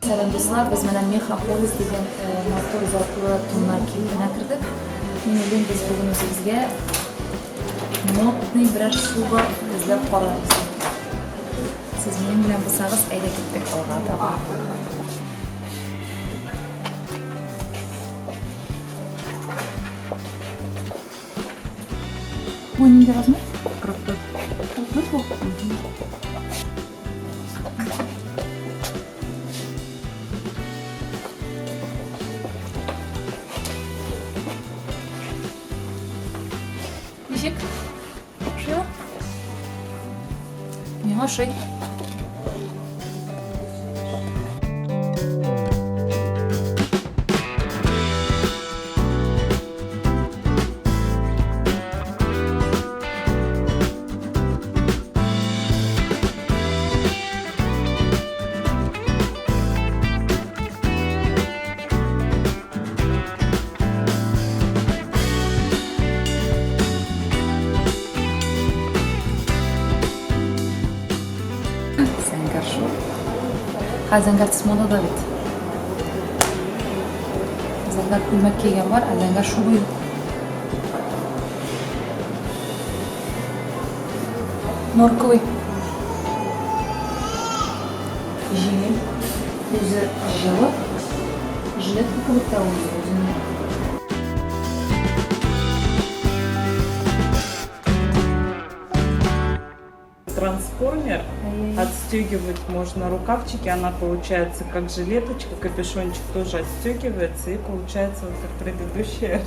Сәлам, дуслар, без менә Меха-полис дигән матур затлы туннар кибетенә кердек. Мин уйлыйм, без бүген үзебезгә модный берәр шуба эзләп карарбыз. Сез минем белән булсагыз, әйдә киттек алга таба. Бу нинди размер? 44. 44 бу? Ничек? Ошыймы? Миңа ошый. Зәңгәр шул. Ха, зәңгәр төс модада бит. Зәңгәр күлмәк кигән бар, ә зәңгәр шуба юк. Норковый. Җиңел. Үзе җылы. Жилетка кебек тә ул үзе. Трансформер. Отстегивать можно рукавчики, она получается как жилеточка, капюшончик тоже отстегивается и получается вот как предыдущая.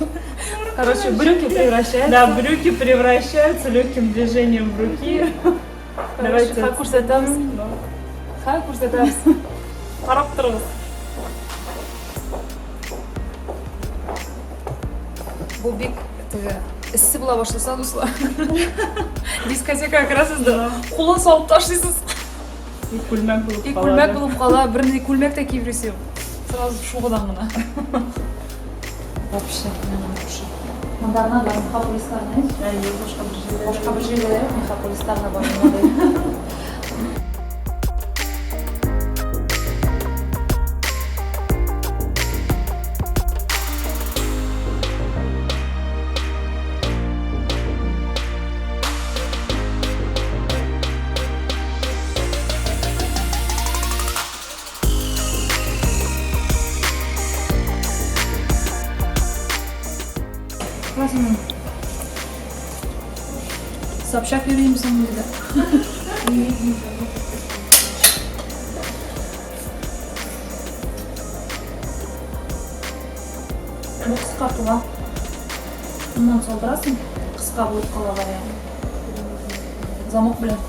Короче, брюки превращаются. Да, брюки превращаются легким движением руки. Давайте. Хәл күрсәтәбез. Хәл күрсәтәбез. Карап торыгыз. Бу бик теге эссе була башласа, дуслар. Дискотекага керәсез дә, кулын салып ташлыйсыз. И күлмәк булып И кала. күлмәк булып кала, бернинди күлмәк тә киеп йөрисең. Сразу шубадан гына. Вообще, миңа ошый. Монда гына бар Мегаполиста гына. Әйе, башка бер җирдә. Башка бер җирдә юк, Мегаполиста гына бар мондый. Собчак йөрим соң диде. Бу кыскартыла. Моннан салдырасың, кыска булып кала вариант. Замок белән.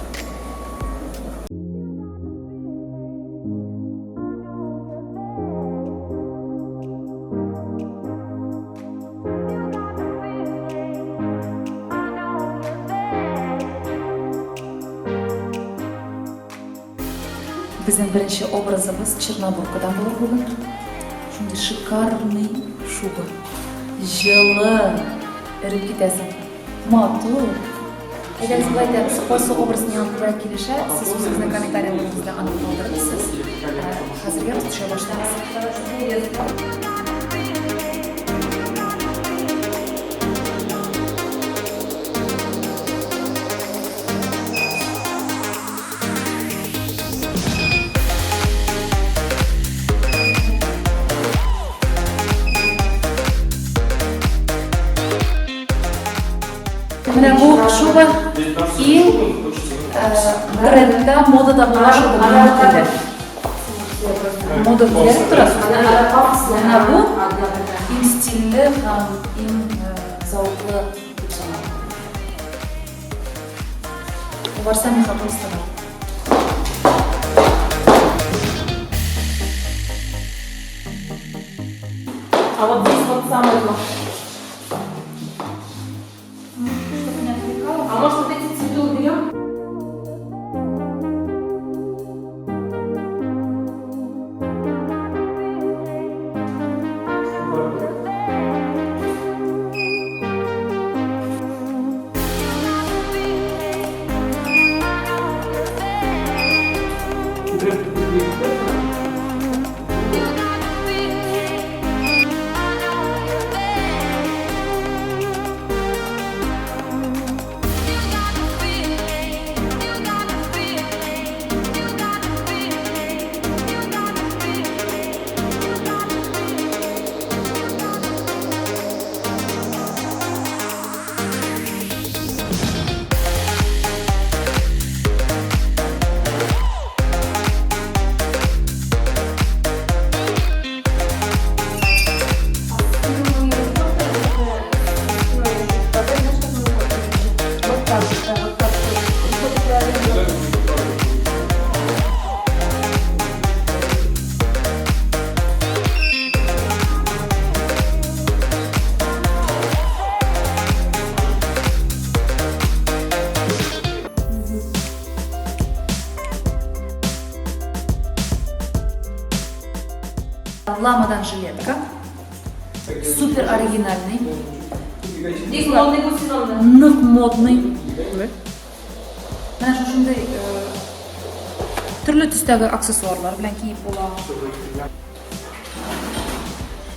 Безнең беренче образыбыз Чернобуркадан булыр бүген. Шундый шикарный шуба. Җылы, эреп китәсең. Матур. Әйдәгез болай итәбез, кайсы образ миңа күбрәк килешә, сез үзегезнең комментарийларыгызда аны калдырырсыз. Хәзергә без төшә башлыйбыз. Менә бу шуба иң трендта, модада булган шуба бүгенге көндә. Мода үзгәреп тора. Менә бу иң стильле һәм иң зәвыклы дип санала. Барса Мегаполиста бар. А вот здесь вот самое то. Чтобы не отвлекало. А может вот эти цветы уберем? Ламадан жилетка. Супер оригинальный. Бик модный бу сезонда. Нык модный. Менә шушындый төрле төстәге аксессуарлар белән киеп була.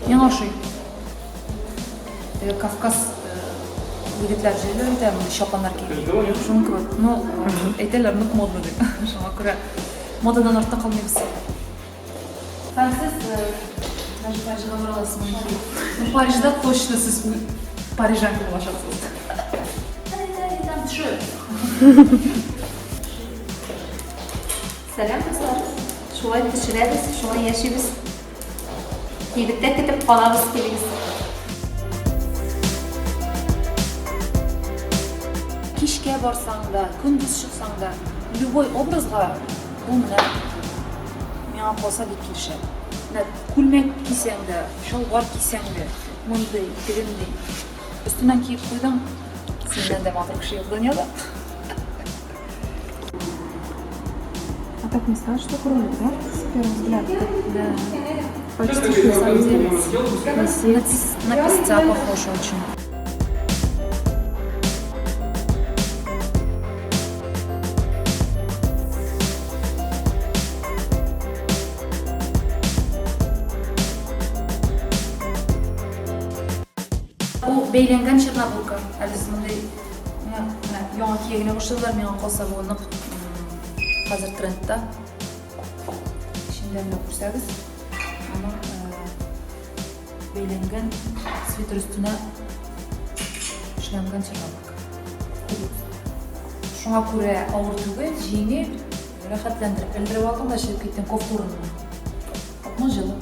Миңа ошый. Теге Кавказ егетләр җырлар бит әле, мондый чапаннар киеп. Шуның кебек. Ну, әйтәләр, нык модно дип. Шуңа күрә модадан артта калмыйбыз. Һәм сез даже Парижга бара аласыз моны киеп. Ну, Парижда точно сез парижанка булачаксыз. Там төшеп. Сәлам, дуслар. Шулай төшерәбез, шулай яшибез. Кибеттә көтеп калабыз, килегез. Кичкә барсаң да, көндез чыксаң да, любой образга бу менә миңа калса бик килешә. Менә күлмәк кисәң дә, чалбар кисәң дә, мондый, тегендей. Өстеннән киеп куйдың, синнән дә матур кеше юк дөньяда. А так не скажешь, что кролик, да? С первого взгляда. Да. Почти на самом деле. Лисиц. На песца похож очень. Бу бәйләнгән чернобурка. Әле сез мондый менә менә яңа кия генә башладылар, миңа калса бу нык хәзер трендта. Эчендә менә күрсәгез, аның бәйләнгән свитер өстенә эшләнгән чернобурка. Шуңа күрә авыр түгел, җиңел, рәхәтләндереп элдереп алдың да чыгып киттең кофта урынына. Атма җылы.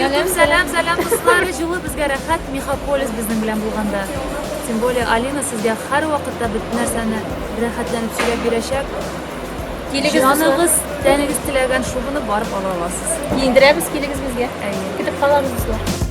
Сәлам, сәлам, сәлам, дуслар. Җылы безгә рәхәт, Мегаполис безнең белән булганда. Тем более Алина сезгә һәрвакытта бөтен нәрсәне рәхәтләнеп сөйләп бирәчәк. Килегез, дуслар. Җаныгыз, тәнегез теләгән шубаны барып ала аласыз. Киендерәбез, килегез безгә. Әйе. Көтеп калабыз, дуслар.